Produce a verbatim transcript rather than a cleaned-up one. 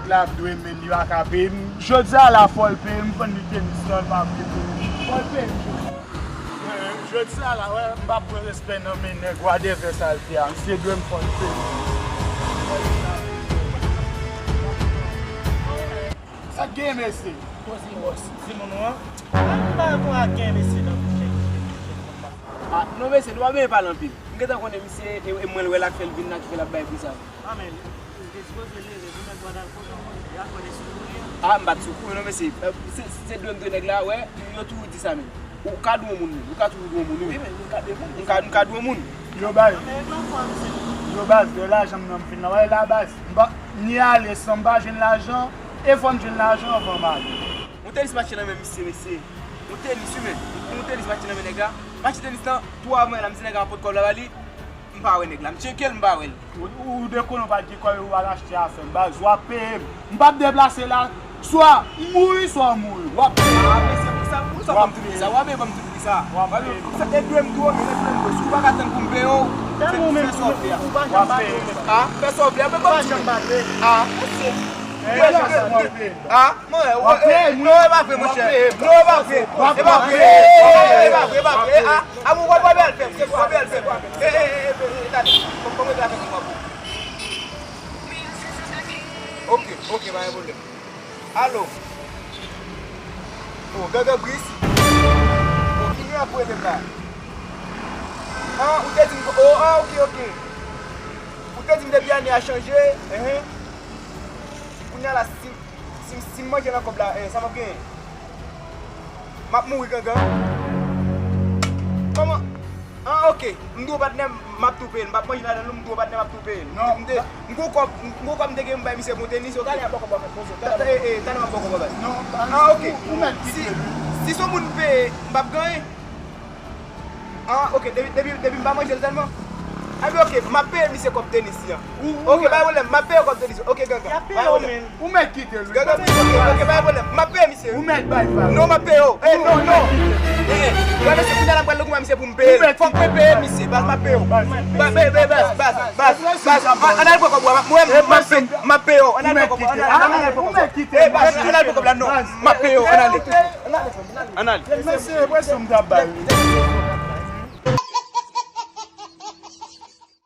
La ap dwe men li pa ka peye m. Jodi a la fò l peye m, fann li tenis lan, l pa vle peye m. Fò l peye m jodi a. Jodi a la, wè, m p ap pran respè nan men nèg wadèvè sa l te a. Misye dwe m fò l peye m. Sa k gen, mesye? Koze bòs. Di moun ou an. Mwen pa konn ak gen mesye nan bouch. Ah, non, mesye, nou pa bezwen pale anpil. M gentan konnen misye, e, e mwen l wè la k fè l vin la, ki fè l ap bay pri sa. Ah, men, li sipoze leve pou nèg Gwadalpot an, mwen, y ap wè de sou kouri an. Ah, m pa t sou kouri non, mesye. Eh, se, se dwe m dwe nèg la, wè, yo toujou di sa menm. Ou ka dwe yon moun menm, ou ka toujou dwe yon moun, wi. Wi, men nou ka dwe moun. M ka, m ka dwe yon moun. Yo baz. Nan men nèg lan fò, mesye. Yo baz, de lajan m nan m fin nan wè la baz. M pa, ni ale san m pa jwenn lajan, e fò m jwenn lajan anvan m ale. Yon tenis mache nan men misye, mesye. Yon tenis, wi, men. Yon tenis mache nan men nèg la. Mache tenis lan, tou avan la, m di nèg la pot kòb la ba li. M pa wè nèg la. M tcheke l, m pa wè l. Ou, ou, ou dekonnen, ou pa t gen kòb, ou al achte afè m. Baz, w ap peye m. M p ap deplase la. Swa m mouri, swa w mouri. W ap peye m. Ah, mesye, pou sa, pou sa, w ap peye m. Sa, w ap peye m tout pri sa. W ap peye m. Sa, e dwe m tou, e dwe m tou. Si w pa ka tann pou m peye w, fè sa w vle a. Ou pa janm bate m. Ah, fè sa w vle a, men ban m ti. Ou pa janm bate m. Ah, mesye. Ah, mwen, w ap peye m, wi. Non, e pa vre, monchè. Non, e pa vre. E pa vre. E pa vre, e pa vre. Ah, ah, w ap al fè m. W ap al fè m. E, e, e, e, e, tande. Kòm, kòm w ap fè m, w ap. Ok, ok, pa gen pwoblèm. Alo. Oh, Gangan Gris. Oh, ki nimewo pou rele m la? Ah, ou te di m, oh, ah, ok, ok. Ou te di m depi ane a chanje, enhen. Kounye a la, si, si, si m manje nan kòb la, eh, sa m ap genyen? M ap mouri, Gangan. Kòman? Ah, ok. M di w patnè m, m ap tou peye l. M p ap manje ladan l non, m di w patnè m ap tou peye l. Non. M te, m gon kòb, m gon kòb m te gen m bay misye pou tenis, yo. Talè m ap ba w kòb la, fè poze. Talè m ap ba w kòb la. Non, ah, ok. Si, si se yon moun m peye, m p ap genyen. Ah, ok. Depi, depi, depi m pa manje l sèlman. Anben, ok. M ap peye misye kòb tenis li an. Ok, pa gen pwoblèm. M ap peye kòb tenis. Ok, Gangan. Pa gen pwoblèm. Ou mèt kite l, wi. Gangan, ok, ok, pa gen pwoblèm. M ap peye misye. Ou mèt bay vag. Non, m ap peye w. Eh, non, non. Eh, eh. Gade, se kounye a l ap pral nan goumen misye pou m peye l. Fòk mwen peye misye. Baz, m ap peye w. Baz, baz, baz, baz, baz. Ann al pran kòb ou a. Mwen, m ap peye w. M ap peye w. Ann al pran kòb ou a. Ann al pran kòb ou a. Eh, baz, ann al pran kòb la, non. M ap peye w. Ann ale. Ann ale. Mesye, presyon m t ap bay.